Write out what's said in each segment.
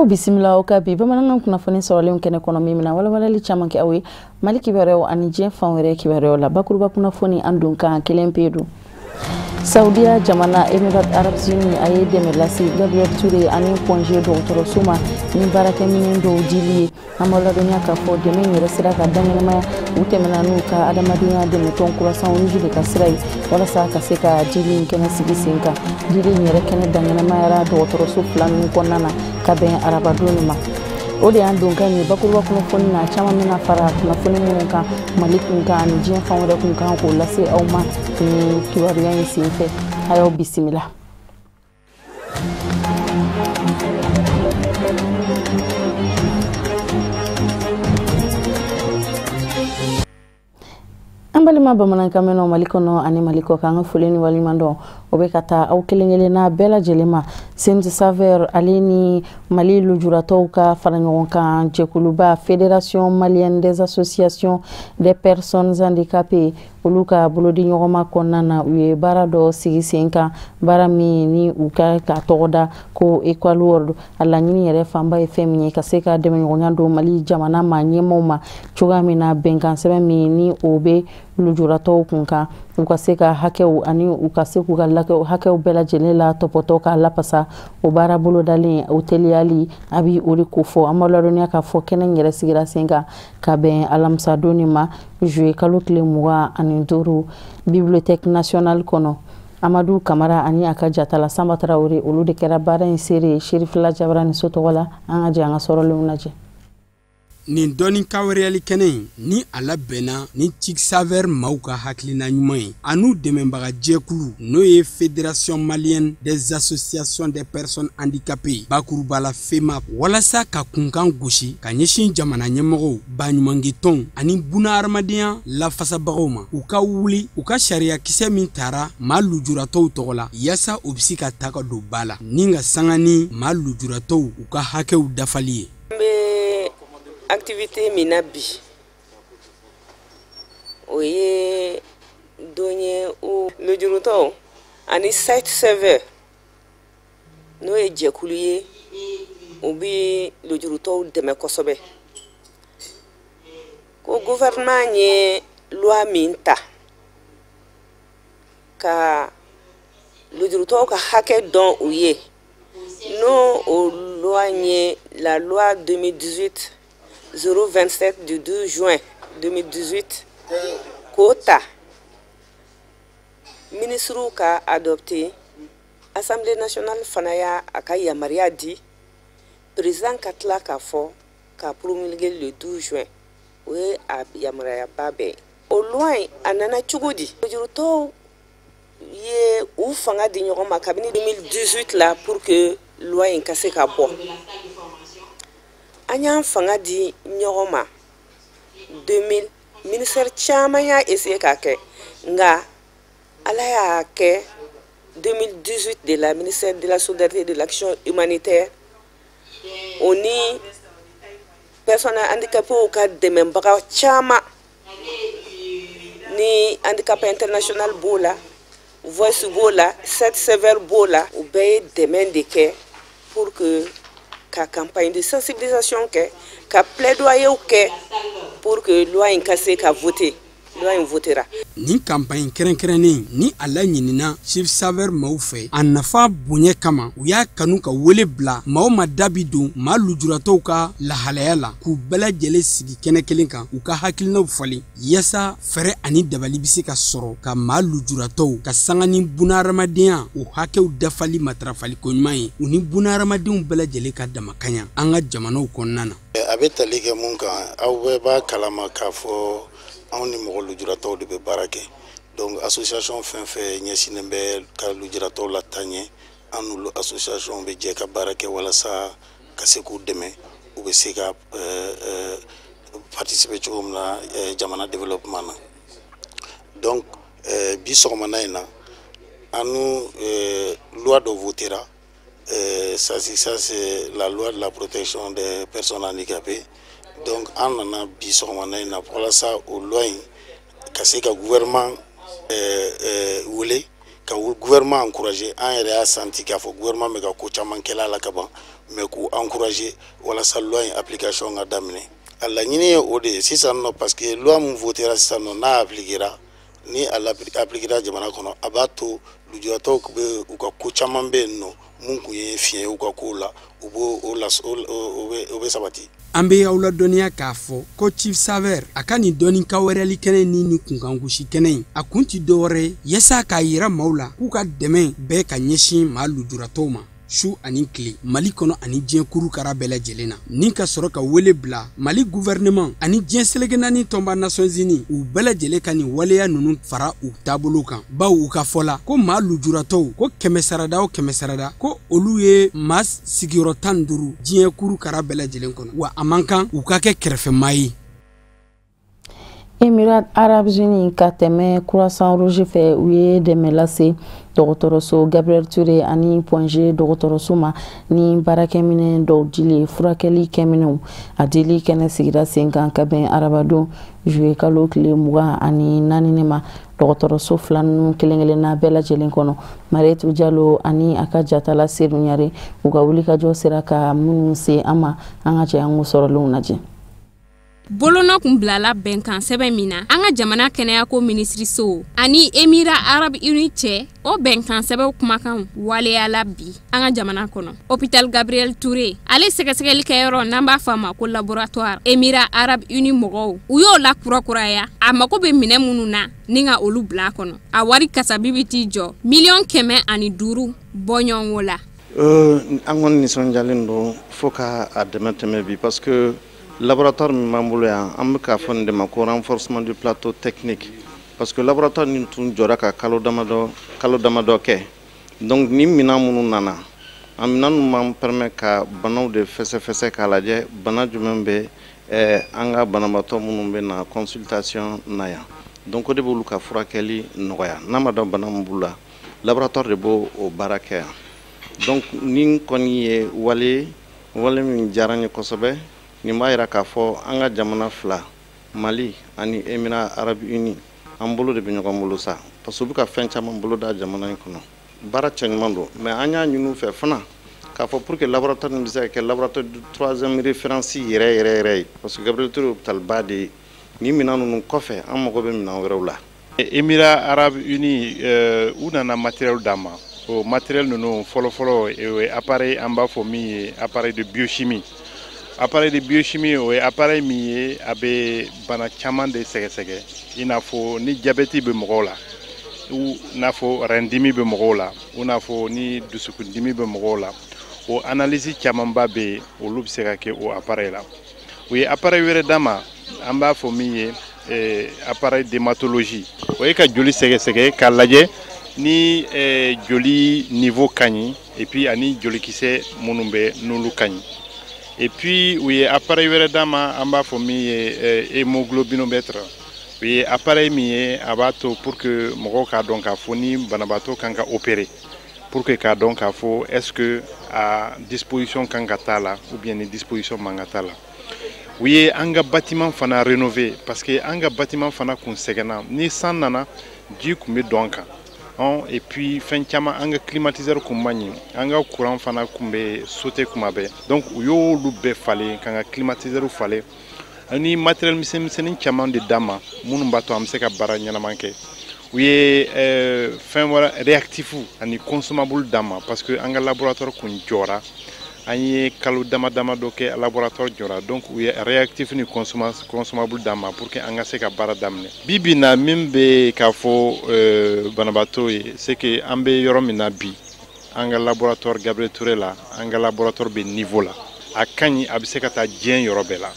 Aw bisimila aw ka bi bamanankan kunnafoni sɔrɔlenw kɛnɛ kɔnɔ min bɛna walawalali caman kɛ aw ye Mali kibaruyaw ani diɲɛ fan wɛrɛ kibaruyaw la. Bakuruba kunnafoni an don kan kelen pe don. Saudiya jamana Émirats Arabes Unis a ye dɛmɛ lase Gabriel Touré ani Point G dɔgɔtɔrɔso ma ni baarakɛminɛn dɔw dili ye. An b'aw ladɔnniya k'a fɔ dɛmɛ in yɛrɛ sera ka dankɛnɛmaya u tɛmɛna n'u ka adamadenya dɛmɛtɔn Croissant Rouge de ka sira ye walasa ka se ka dili in kɛnɛ sigi sen kan. Dili in yɛrɛ kɛnɛ dankɛnɛmayara dɔgɔtɔrɔso fila ninnu kɔnɔna na ka bɛn arabadon nin ma. O de y'an don kan ye bakuruba kunnafoni na caman bɛna fara kunnafoni minnu kan Mali kun kan ani diɲɛ fan wɛrɛ kun kan k'o lase aw ma nin kibaruya in senfɛ. A y'aw bisimila. An balima bamanankan mɛnnaw Mali kɔnɔ ani Mali kɔ kan, an ka foli ni waleɲuman dɔn o bɛ ka taa aw kelen kelenna bɛɛ lajɛlen ma. Send Saveur ale ni Mali lujuratɔw ka fara ɲɔgɔn kan jɛkuluba Fédération malienne des associations des personnes handicapées olu ka bolodi ɲɔgɔnma kɔnɔna na, u ye baara dɔ sigi sen kan, baara min ni u ka ka tɔgɔ da ko Equal World. A laɲini yɛrɛ fanba ye fɛn min ye, ka se ka dɛmɛɲɔgɔnya don Mali jamana maa ɲɛmaaw ma cogoya min na bɛnkan sɛbɛn min ni o bɛ lujuratɔw kun kan, u ka se ka hakɛw ani u ka se k'u ka hakɛw bɛɛ lajɛlen la tɔpɔtɔ k'a lapasa. O baara bolodalen o teliyali a bi o de kofɔ. An b'aw ladɔnniya k'a fɔ kɛnɛ in yɛrɛ sigira sen kan ka bɛn alamisadon nin ma juillet kalo tile 25 bibliothèque nationale kɔnɔ. Amadu Kamara ani a ka jatala Sanba Tarawele olu de kɛra baara in seere ye. Serifila Jabara ni so tɔgɔ la, an ka jɛ an ka sɔrɔlenw lajɛ. Nin dɔɔni kawereyali kɛnɛ in ni a labɛnna ni Tic Saveur maaw ka hakilina ɲuman ye an'u dɛmɛbaga jɛkulu n'o ye Fédération malienne des associations des personnes handicapées bakuruba la FEMAP, walasa ka kunkan gosi ka ɲɛsin jamana ɲɛmɔgɔw, baɲumankɛtɔnw ani bunahadamadenya lafasabagaw ma, u ka wuli u ka sariyakisɛ min tara maa lujuratɔw tɔgɔ la yaasa u bɛ se ka ta ka don ba la ni ka sanga ni maa lujuratɔw u ka hakɛw dafali ye. Activité min na bi, o ye don ye o lujuratɔw ani Sight Saver n'o ye jɛkulu ye, u bɛ lujuratɔw dɛmɛ kosɛbɛ. Ko gouvernement ye loi min ta ka lujuratɔw ka hakɛ dɔn u ye, n'o o loi ye la loi 2018 027 du 12 juin 2018 k'o ta ministre ka adopté, Assemblée nationale fana y'a a ka yamaruya di, président ka tila k'a fɔ k'a promulguer le 12 juin, o ye a yamaruyaba bɛɛ ye. O loi in a nana cogo di? Lujuratɔw ye u fanga di ɲɔgɔn ma kabini 2018 la pour que loi in ka se ka bɔ. An y'an fanga di ɲɔgɔn ma 2000, ministère caman y'a essayé k'a kɛ, nka Ala y'a kɛ 2018 de la ministère de la solidarité et de l'action humanitaire o ni personnes handicapées ka dɛmɛbaga caman ni Handicap International b'o la, Voice b'o la, Sight Saver b'o la, u bɛɛ ye dɛmɛ de kɛ pour que ka campagne de sensibilisation kɛ, ka plaidoyer kɛ pour que loi in ka se ka voter. Loi in votera. Nin campagne kɛrɛnkɛrɛnnen ni a laɲinina Chief Saveur maaw fɛ, a nafa bonya kama u y'a kanu ka wele bila maaw ma da bi don maa lujuratɔw ka lahalaya la k'u bɛɛ lajɛlen sigi kɛnɛ kelen kan u ka hakilinaw falen yaasa fɛɛrɛ ani dabali bɛ se ka sɔrɔ ka maa lujuratɔw ka sanga ni bunahadamadenya u hakɛw dafali matarafali koɲuman ye u ni bunahadamadenw bɛɛ lajɛlen ka damakanya an ka jamanaw kɔnɔna na. A bɛ tali kɛ mun kan, aw bɛɛ b'a kalama k'a fɔ anw ni mɔgɔ lujuratɔw de bɛ baara kɛ. Donc association fɛn fɛn ɲɛsinnen bɛ ka lujuratɔw lataaɲɛ, an n'olu association bɛ jɛ ka baara kɛ walasa ka se k'u dɛmɛ u bɛ se ka participer cogo min na jamana développement na. Donc bi sɔgɔmada in na an n'u loi dɔ votera. Ça c'est la loi de la protection des personnes handicapées. Donc an nana bi sɔgɔmada in na walasa o loi in ka se ka gouvernement wele, ka gouvernement encourager. An yɛrɛ y'a senti k'a fɔ gouvernement bɛ ka ko caman kɛla la ka ban. mais k'u encourager walasa loi in application ka daminɛ. A laɲini ye o de ye sisan nɔ, parce que loi min votera sisan nɔ, n'a appliquera, ni a appliquera jamana kɔnɔ, a b'a to lujuratɔw bɛ u ka ko caman bɛ yen nɔ mun kun ye fiɲɛ ye u ka kow la, u b'o o la, o bɛ sabati. An bɛ aw ladɔnniya k'a fɔ ko Chief Saver a ka nin dɔnni kawɛrɛli kɛnɛ ni kunkangosi kɛnɛ in, a kun ti dɔwɛrɛ ye yaasa k'a yira maaw la k'u ka dɛmɛ bɛɛ ka ɲɛsin maa lujuratɔw ma su ani tile, Mali kɔnɔ ani diɲɛ kurukara bɛɛ lajɛlen na, ni ka sɔrɔ ka wele bila Mali gouvernement ani diɲɛ seleke naani tɔnba Nations Unies, u bɛɛ lajɛlen ka nin waleya ninnu fara u taabolo kan, baw u ka fɔ la ko maa lujuratɔw ko 100 sarada o 100 sarada, ko olu ye maa sigiyɔrɔ 15 diɲɛ kurukara bɛɛ lajɛlen kɔnɔ, wa a man kan u ka kɛ kɛrɛfɛmaa ye. Émirats Arabes Unis ka tɛmɛ Croissant Rouge fɛ, u ye dɛmɛ lase dɔgɔtɔrɔso Gabriel Touré ani Point G dɔgɔtɔrɔso ma ni baarakɛminɛn dɔw dili, furakɛli kɛminɛnw. A dili kɛnɛ sigira sen kan ka bɛn arabadon juillet kalo tile 24 ne ma, dɔgɔtɔrɔso fila ninnu kelen kelenna bɛɛ lajɛlen kɔnɔ. Mariyetu Jalo ani a ka jatala Sedu Ɲare, u ka wulikajɔ sera ka minnu se an ma, an ka jɛ an k'o sɔrɔlenw lajɛ. Bolonɔ kun bilala bɛnkan sɛbɛn min na an ka jamana kɛnɛyako minisiriso ani Émirats Arabes Unis cɛ, o bɛnkan sɛbɛnw kumakan waleyala bi an ka jamana kɔnɔ. Hôpital Gabriel Touré, ale sɛgɛsɛgɛli kɛyɔrɔ n'an b'a fɔ a ma ko laboratoire, Émirats Arabes Unis mɔgɔw u y'o la kurakuraya, a mago bɛ minɛ minnu na ni ka olu bila a kɔnɔ. A wari kasabi bɛ t'i jɔ 500,000,000 bɔɲɔgɔnko la. An kɔni nisɔndiyalen don fo ka a dɛmɛ tɛmɛ bi, parce que laboratoire min b'an bolo yan, an bɛ k'a fɔ nin de ma ko renforcement du plateau technique, parce que laboratoire nin tun jɔra ka kalo damadɔ kɛ. Donc ni minɛn minnu nana, a minɛn ninnu b'an permet ka banaw de fɛsɛfɛsɛ k'a lajɛ bana jumɛn bɛ an ka banabaatɔ minnu bɛ na consultation na yan. Donc o de b'olu ka furakɛli nɔgɔya. N'a ma dɔn bana min b'u la, laboratoire de b'o o baara kɛ yan. Donc nin kɔni ye wale min diyara n ye kosɛbɛ. Nin b'a yira k'a fɔ an ka jamana fila, Mali ani Émirats Arabes Unis, an bolo de bɛ ɲɔgɔn bolo sa, parce que u bɛ ka fɛn caman bolo da jamana in kɔnɔ. Baara cɛɲuman don, mais an y'a ɲini u fɛ fana k'a fɔ pour que laboratoire nin bɛ se ka kɛ laboratoire de troisième référence yɛrɛ yɛrɛ yɛrɛ ye, parce que Gabriel Touré hôpital ba de ye. Nin minɛn ninnu kɔfɛ, an mago bɛ minɛn wɛrɛw la. Émirats Arabes Unis, u nana matériel d'an ma. O matériel ninnu fɔlɔ-fɔlɔ, o ye appareil an b'a fɔ min ye appareil de biochimie. Appareil de biochimie, o ye appareil min ye a bɛ bana caman de sɛgɛsɛgɛ, i n'a fɔ ni diabète bɛ mɔgɔw la, u n'a fɔ rɛndimi bɛ mɔgɔw la, u n'a fɔ ni dusukundimi bɛ mɔgɔw la, o analyse camanba bɛ yen, olu bɛ se ka kɛ o appareil la. U ye appareil wɛrɛ d'an ma, an b'a fɔ min ye appareil d'hématologie, o ye ka joli sɛgɛsɛgɛ k'a lajɛ ni joli niveau ka ɲi, et puis ani jolikisɛ minnu bɛ n'olu ka ɲi. Et puis u ye appareil wɛrɛ d'an ma, an b'a fɔ min ye hémoglobinomètre. U ye appareil min ye a b'a to pour que mɔgɔw k'a dɔn k'a fɔ ni banabaatɔ kan ka opérer, pour que k'a dɔn k'a fɔ est-ce que a disposition kan ka t'a la ou bien ni disposition man ka t'a la. U ye an ka bâtiment fana rénover, parce que an ka bâtiment fana kun sɛgɛnna, ni san nana ji kun bɛ don an kan. Et puis fɛn caman, an ka climatiseur kun man ɲi, an ka courant fana kun bɛ sauter kuma bɛɛ. Donc u y'olu bɛɛ falen, k'an ka climatiseur falen, ani matériel misɛnmisɛnnin caman de d'an ma minnu b'a to an bɛ se ka baara ɲɛnama kɛ. U ye fɛn wɛrɛ réactif ani consommable d'an ma, parce que an ka laboratoire kun jɔra, an ye kalo dama dama dɔ kɛ laboratoire jɔra. Donc u ye réactif ni consommable d'an ma pour que an ka se ka baara daminɛ. Bi bi na min bɛ k'a fɔ banabaatɔ ye, c'est que an bɛ yɔrɔ min na bi, an ka laboratoire Gabriel Touré la, an ka laboratoire bɛ niveau la, a ka ɲi, a bɛ se ka taa diɲɛ yɔrɔ bɛɛ la.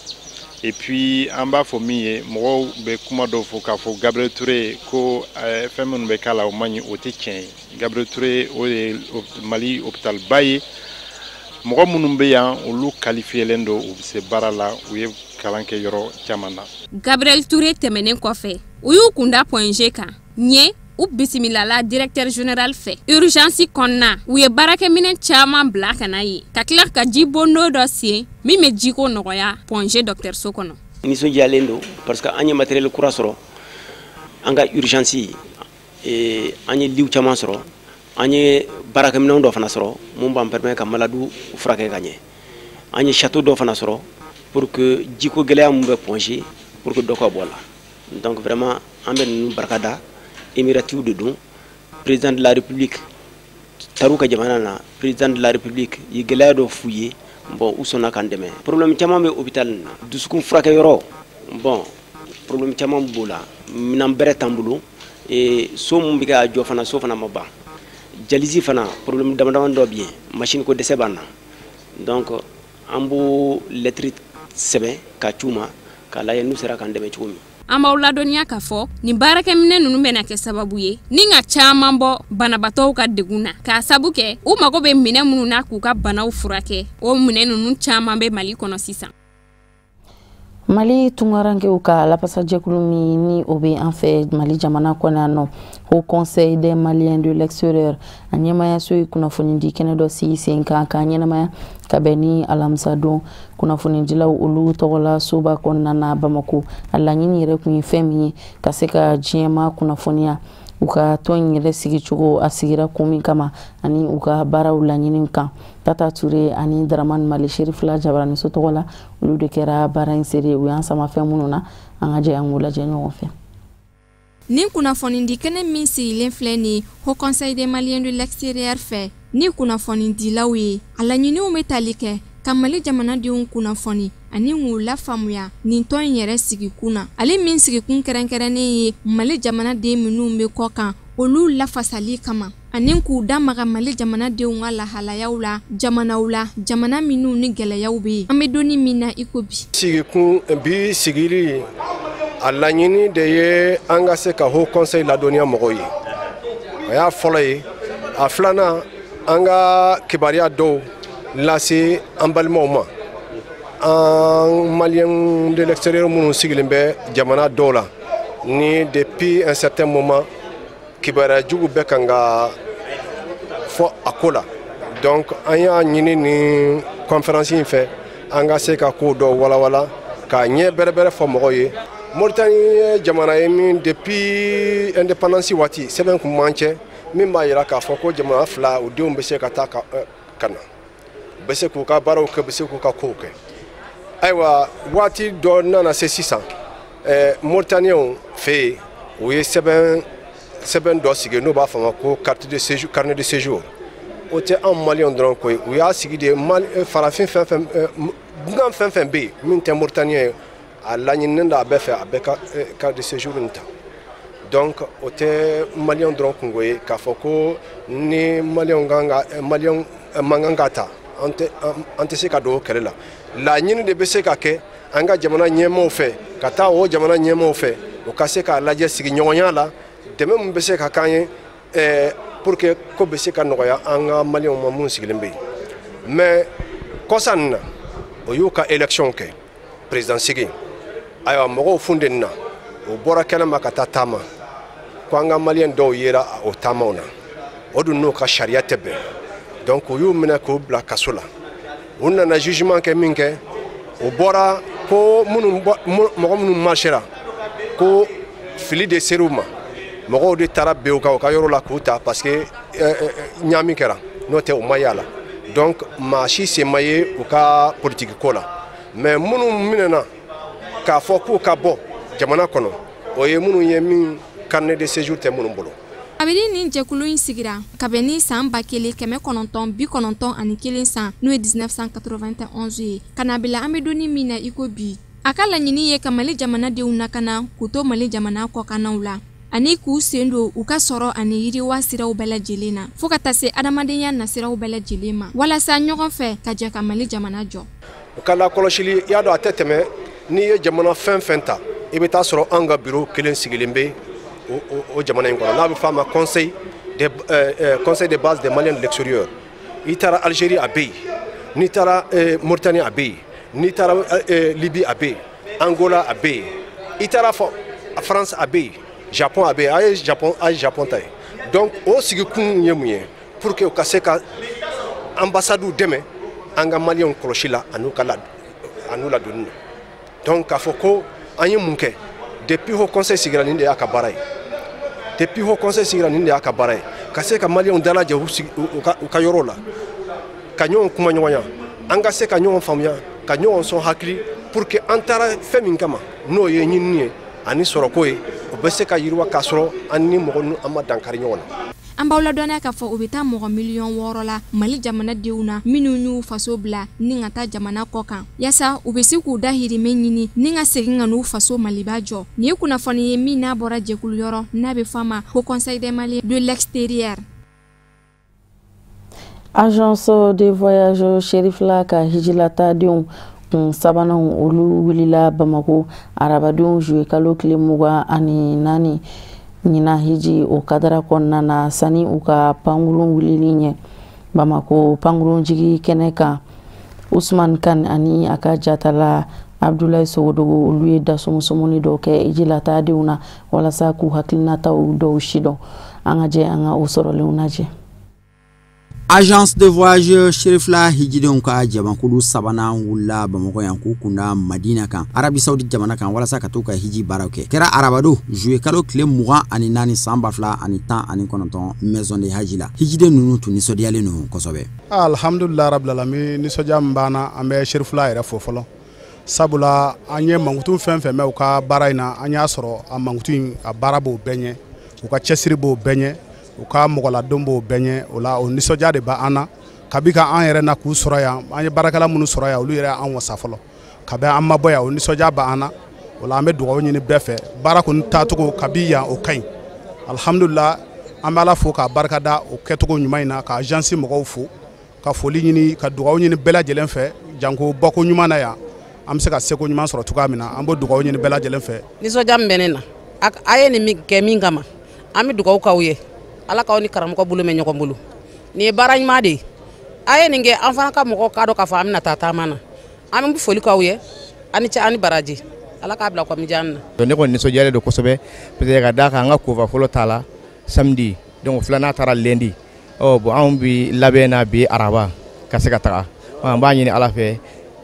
Et puis an b'a fɔ min ye, mɔgɔw bɛ kuma dɔw fɔ k'a fɔ Gabriel Touré ko fɛn minnu bɛ k'a la o man ɲi, o tɛ tiɲɛ ye. Gabriel Touré o ye Mali hôpital ba ye. Mɔgɔ minnu bɛ yan, olu qualifiélen don, u bɛ se baara la, u ye kalan kɛ yɔrɔ caman na. Gabriel Touré tɛmɛnen kɔfɛ, u y'u kunda Point G kan ɲɛ, u bisimilala directeur général fɛ. Urgence kɔnɔna, u ye baarakɛminɛn caman bila ka na yen, ka tila ka ji bondo dɔ sen min bɛ jiko nɔgɔya Point G dɔgɔtɔrɔso kɔnɔ. Nisɔndiyalen don parce que an ye matériel kura sɔrɔ, an ka urgence, an ye liw caman sɔrɔ, An ye baarakɛminɛn dɔ fana sɔrɔ mun b'an permet ka maladiw furakɛ ka ɲɛ. An ye château dɔ fana sɔrɔ pour que jiko gɛlɛya mun bɛ Point G, pour que dɔ ka bɔ a la. Donc vraiment, an bɛ ninnu barika da. Émiratiw de don. Président de la République taar'u ka jamana na, président de la République ye gɛlɛya dɔ f'u ye. Bon, u sɔnna k'an dɛmɛ. Problème caman bɛ hôpital nin na, dusukun furakɛyɔrɔ. Bon, problème caman b'o la, minɛn bɛrɛ t'an bolo. So mun bɛ ka jɔ fana, so fana ma ban. Dialyse fana, problème dama dama dɔ bɛ yen, machine ko dɛsɛ b'an na. Donc an b'o lettre sɛbɛn ka c'u ma k'a lajɛ n'u sera k'an dɛmɛ cogo min. An b'aw ladɔnniya k'a fɔ nin baarakɛminɛ ninnu bɛna kɛ sababu ye ni ka caman bɔ banabaatɔw ka degun na, k'a sabu kɛ u mago bɛ minɛ minnu na k'u ka banaw furakɛ, o minɛ ninnu caman bɛ Mali kɔnɔ sisan. Mali tunkarankew ka lapasajɛkulu min ni o bɛ an fɛ Mali jamana kɔnɔ yan nɔ, Haut Conseil des Maliens de l'extérieur, a ɲɛmayaso ye kunnafonidi kɛnɛ dɔ sigi sen kan k'a ɲɛnamaya ka bɛn ni alamisadon kunnafonidilaw olu tɔgɔla soba kɔnɔna na Bamako. A laɲini yɛrɛ kun ye fɛn min ye, ka se ka diɲɛma kunnafoniya u ka tɔn in yɛrɛ sigicogo, a sigira kun min kama, ani u ka baaraw laɲini kan. Tata Ture ani Dramane Mali Sherifila Jabaraniso tɔgɔ la, olu de kɛra baara in seere. U y'an sama fɛn minnu na, an ka jɛ an k'u lajɛ ɲɔgɔn fɛ. Nin kunnafonidi kɛnɛ min sigilen filɛ nin Haut Conseil des Maliens de l'extérieur fɛ ni kunnafonidilaw ye, a laɲiniw bɛ tali kɛ ka Mali jamanadenw kunnafoni ani k'u lafaamuya nin tɔn in yɛrɛ sigikun na, ale min sigikun kɛrɛnkɛrɛnnen ye Mali jamanaden minnu bɛ kɔ kan, olu lafasali kama, ani k'u da maga Mali jamanadenw ka lahalayaw la jamanaw la, jamana minnu ni gɛlɛyaw bɛ yen, an bɛ donni min na i ko bi. Sigikun bi sigili, a laɲini de ye an ka se ka Haut Conseil ladɔnniya mɔgɔw ye, o y'a fɔlɔ ye. A filanan, an ka kibaruya dɔw lase an balimaw ma, an Maliens de l'extérieur minnu sigilen bɛ jamana dɔw la, ni depuis un certain moment kibaruya jugu bɛ kan ka fɔ a ko la. Donc an y'a ɲini nin conférence in fɛ, an ka se ka ko dɔw walawala k'a ɲɛ bɛrɛbɛrɛ fɔ mɔgɔw ye. Mauritanie ye jamana ye min depuis indépendance waati sɛbɛn kun b'an cɛ min b'a jira k'a fɔ ko jamana fila, u denw bɛ se ka taa ka na, u bɛ se k'u ka baaraw kɛ, u bɛ se k'u ka kow kɛ. Ayiwa, waati dɔ nana se sisan, Mauritaniens fɛ yen, u ye sɛbɛn dɔ sigi n'u b'a fɔ a ma ko carte de séjour, carnet de séjour. O tɛ anw Maliens dɔrɔn ko ye, u y'a sigi de farafin fɛn fɛn, dunan fɛn fɛn bɛ yen min tɛ Mauritanien ye, a laɲininen don a bɛɛ fɛ, a bɛɛ ka carte de séjour nin ta. Donc o tɛ Maliens dɔrɔn kungo ye k'a fɔ ko ni Maliens kan ka, Maliens man kan ka ta, an tɛ se ka don o kɛlɛ la. Laɲini de bɛ se ka kɛ an ka jamana ɲɛmaaw fɛ, ka taa o jamana ɲɛmaaw fɛ, o ka se k'a lajɛ sigiɲɔgɔnya la, dɛmɛ min bɛ se ka k'an ye pour que ko bɛ se ka nɔgɔya an ka Maliens ma mun sigilen bɛ yen. Mais kɔsa nin na, o y'u ka élection kɛ, président sigi. Ayiwa, mɔgɔw funteni na, o bɔra kɛnɛma ka taa taama ko an ka Maliens dɔw yera o taamaw na, o dun n'u ka sariya tɛ bɛn. Donc u y'u minɛ k'u bila kaso la. U nana jugement kɛ min kɛ, o bɔra ko minnu, mɔgɔ minnu marchera, ko fili de ser'u ma, mɔgɔw de taara bin u kan u ka yɔrɔ la k'u ta, parce que ɲaami kɛra, n'o tɛ u ma y'a la. Donc maa si sen ma ye u ka politique ko la. Mais minnu minɛna k'a fɔ k'u ka bɔ jamana kɔnɔ, o ye minnu ye min carnet de séjour tɛ minnu bolo. Kabini nin jɛkulu in sigira ka bɛn ni san 1991 san, n'o ye 1991 ye, ka na bila an bɛ donni min na i ko bi, a ka laɲini ye ka Mali jamanadenw lakana k'u to Mali jamana kɔkannaw la, ani k'u sen don u ka sɔrɔ ani yiriwa siraw bɛɛ lajɛlen na, fo ka taa se adamadenya nasiraw bɛɛ lajɛlen ma, walasa ɲɔgɔn fɛ ka jɛ ka Mali jamana jɔ. U ka lakɔlɔsili, i y'a dɔn, a tɛ tɛmɛ n'i ye jamana fɛn fɛn ta, i bɛ taa sɔrɔ an ka bureau kelen sigilen bɛ o jamana in kɔnɔ, n'a bɛ f'a ma conseil de base des Maliens de l'extérieur. I taara Algérie, a bɛ yen, n'i taara Mauritanie, a bɛ yen, n'i taara Libye, a bɛ yen, Angola, a bɛ yen, i taara fɔ France, a bɛ yen, Japon, a bɛ yen. A ye Japon, a ye Japon ta ye. Donc o sigikun ye mun ye? Pour que u ka se ka ambassades dɛmɛ an ka Maliens kɔlɔsi la an'u ka an'u ladonni na. Donc k'a fɔ ko an ye mun kɛ depuis Haut Conseil sigira, nin de y'a ka baara ye. Depuis Haut Conseil sigira, nin de y'a ka baara ye, ka se ka maliyɛnw dalajɛ u ka yɔrɔ la, ka ɲɔgɔn kuma ɲɔgɔnya, an ka se ka ɲɔgɔn faamuya, ka ɲɔgɔn sɔn hakili, pour que an taara fɛn min kama, n'o ye ɲinini ye ani sɔrɔko ye, o bɛ se ka yiriwa k'a sɔrɔ an ni mɔgɔ ninnu an ma dankari ɲɔgɔn na. An b'aw ladɔnniya k'a fɔ u bɛ taa mɔgɔ 6 miliyɔn la Mali jamanadenw na minnu y'u faso bila ni ka taa jamana kɔ kan, yaasa u bɛ se k'u dahirimɛ ɲini ni ka segin ka n'u faso Maliba jɔ. Nin ye kunnafoni ye min n'a bɔra jɛkulu yɔrɔ n'a bɛ fɔ a ma ko Conseil des Maliens de l'extérieur. Agence de voyage Cherifla ka hijilatadenw kun sabanan, olu wulila Bamako arabadenw juillet kalo tile 24 ɲinan hiji o kadara kɔnɔna na. Sani u ka pankurun wulili ɲɛ Bamako pankurunjigi kɛnɛ kan, Usman Kan ani a ka jatala Abdulayi Sogodogo, olu ye dasɔmusɔmuni dɔw kɛ hijilatadenw na walasa k'u hakilinataw dɔw sidɔn. An ka jɛ an ka o sɔrɔlenw lajɛ. Agence de voyage Cherifla hijidenw ka jamakulu sabanan wulila Bamakɔ yan k'u kunda Madina kan, Arabi Saudi jamana kan, walasa ka t'u ka hiji baaraw kɛ. Kɛra arabado juillet kalo tile 24 san 2019 maison de haji la. Hijiden ninnu tun nisɔndiyalen don kosɛbɛ. Alhamdulilah rabbil alamin, nisɔndiya min b'an na, an bɛ Cherifla yɛrɛ fo fɔlɔ, sabula an ye mankutu fɛn fɛn mɛn u ka baara in na, an y'a sɔrɔ a mankutu in a baara b'o bɛɛ ɲɛ, u ka cɛsiri b'o bɛɛ ɲɛ, u ka mɔgɔladon b'o bɛɛ ɲɛ. O la, o nisɔndiya de b'an na kabi ka an yɛrɛ na k'u sɔrɔ yan. An ye baarakɛla minnu sɔrɔ yan, olu yɛrɛ an wasa fɔlɔ kabi an ma bɔ yan. O nisɔndiya b'an na. O la, an bɛ dugawu ɲini bɛɛ fɛ. Baara kɔni taacogo kabi yan, o ka ɲi, alhamdulila. An bɛ Ala fo k'a barikada o kɛcogo ɲuman in na, ka agence mɔgɔw fo, ka foli ɲini, ka dugawu ɲini bɛɛ lajɛlen fɛ, janko bɔko ɲuman na yan, an bɛ se ka seko ɲuman sɔrɔ cogoya min na. An b'o dugawu ɲini bɛɛ lajɛlen fɛ. Nisɔndiya min bɛ ne na, a ye nin kɛ min kama, an bɛ dugawu k'aw ye, Ala k'aw ni karamɔgɔ bolo mɛn ɲɔgɔn bolo. Nin ye baara ɲuman de ye, a ye nin kɛ an fana ka mɔgɔw k'a dɔn k'a fɔ an bɛna taa taama na. An bɛ foli k'aw ye, an ni ce, an ni baraji, Ala k'a bila kɔmijan na. Ne kɔni nisɔndiyalen don kosɛbɛ, parce que ka d'a kan, an ka convoi fɔlɔ ta la samedi, donc filanan taara lundi. Ɔ bon, anw bi labɛn na bi araba ka se ka taga. An b'a ɲini Ala fɛ,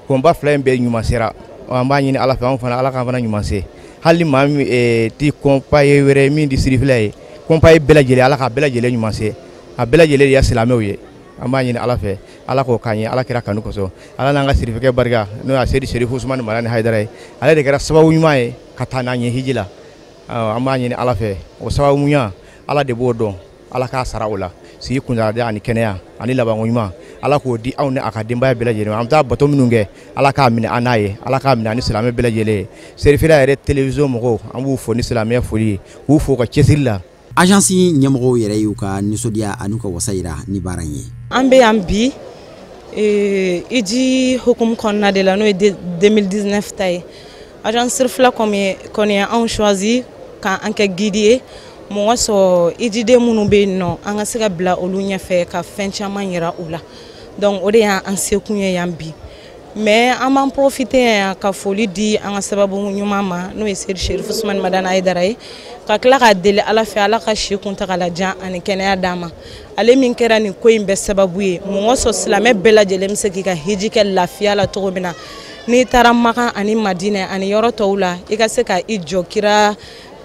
convoi fila in bɛɛ ɲuman sera. An b'a ɲini Ala fɛ, anw fana, Ala k'an fana ɲuman se. Hali ni maa min ti compagnie wɛrɛ min di Sirifila ye, compagnie bɛɛ lajɛlen, Ala k'a bɛɛ lajɛlen ɲuman se. A bɛɛ lajɛlen de ye silamɛw ye. An b'a ɲini Ala fɛ, Ala k'o k'an ye, Ala kira kanu kosɔn, Ala n'an ka sirifɛkɛ barika, n'o ye Seyidi Serifu Usumani Marani Hayidara ye. Ale de kɛra sababu ɲuman ye ka taa n'an ye hiji la. An b'a ɲini Ala fɛ, o sababu ɲuman, Ala de b'o dɔn, Ala k'a sara o la sigi kuntaala ani kɛnɛya ani labanko ɲuman, Ala k'o di anw ni a ka denbaya bɛɛ lajɛlen ma. An bɛ taa bato minnu kɛ, Ala k'a minɛ an n'a ye, Ala k'a minɛ ani silamɛ bɛɛ lajɛlen ye. Serifila yɛrɛ télévision mɔgɔw, an b'u fo ni silamɛya foli ye, k'u fo ka cɛsiri la. Agence ɲɛmɔgɔw yɛrɛ y'u ka nisɔndiya an'u ka wasa yira ni baara in ye. An bɛ yan bi hiji hukumu kɔnɔna de la, n'o ye 2019 ta ye. Agence Sirifila kɔni ye anw choisi k'an kɛ guide ye, mɔgɔ sɔrɔ hijiden minnu bɛ yen nɔ, an ka se ka bila olu ɲɛfɛ ka fɛn caman yira u la. Donc o de y'an sekun ye yan bi. Mais an b'an profiter yan ka foli di an ka sababu ɲuman ma, n'o ye Seyidi Serifu Usumani Madani Hayidara ye, ka tila k'a deli Ala fɛ, Ala ka si kuntagala jan ani kɛnɛya d'an ma, ale min kɛra nin ko in bɛɛ sababu ye. Mɔgɔ sɔrɔ silamɛ bɛɛ lajɛlen bɛ se k'i ka hiji kɛ lafiya la cogo min na, n'i taara Makan ani Madinɛ ani yɔrɔ tɔw la, i ka se ka i jɔ kira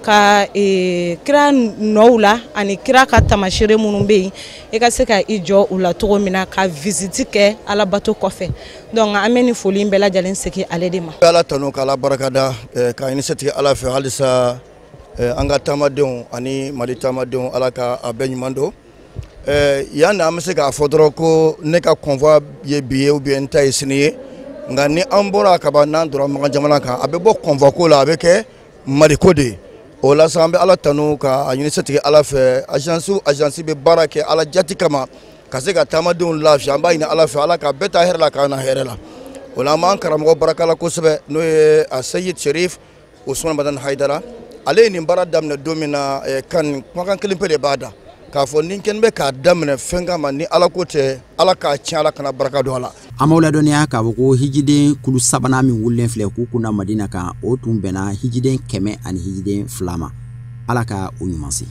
ka kira nɔw la ani kira ka tamasere minnu bɛ yen, i ka se ka i jɔ u la cogo min na, ka visite kɛ alabato kɔfɛ. Donc an bɛ nin foli in bɛɛ lajɛlen segin ale de ma. Ala tanu k'Ala barikada, k'a ɲini setigi Ala fɛ halisa an ka taamadenw ani Mali taamadenw, Ala ka a bɛɛ ɲuman don yan. Na an bɛ se k'a fɔ dɔrɔn ko ne ka convoi ye bi ye ou bien n ta ye sini ye, nka ni an bɔra kaban, n'an donna Makan jamana kan, a bɛ bɔ convoi ko la, a bɛ kɛ Maliko de ye. O la sa, an bɛ Ala tanu ka a ɲini setigi Ala fɛ. Agence o agence bɛ baara kɛ Ala jati kama ka se ka taamadenw lafiya. An b'a ɲini Ala fɛ, Ala ka bɛɛ taa hɛrɛ la, k'an na hɛrɛ la. O la, an b'an karamɔgɔ barakala kosɛbɛ, n'o ye a Seyid Serif Usumani Madani Hayidara. Ale ye nin baara daminɛ don min na, kan kumakan kelen pe de b'a da k'a fɔ ni kɛn bɛ k'a daminɛ fɛn kama, ni Ala ko tɛ, Ala k'a tiɲɛ, Ala kana barika don a la. An b'aw ladɔnniya k'a fɔ ko hijiden kulu sabanan min wulilen filɛ k'u kunda Madina kan, o tun bɛnna hijiden 100 ani hijiden 2 ma. Ala ka o ɲuman se.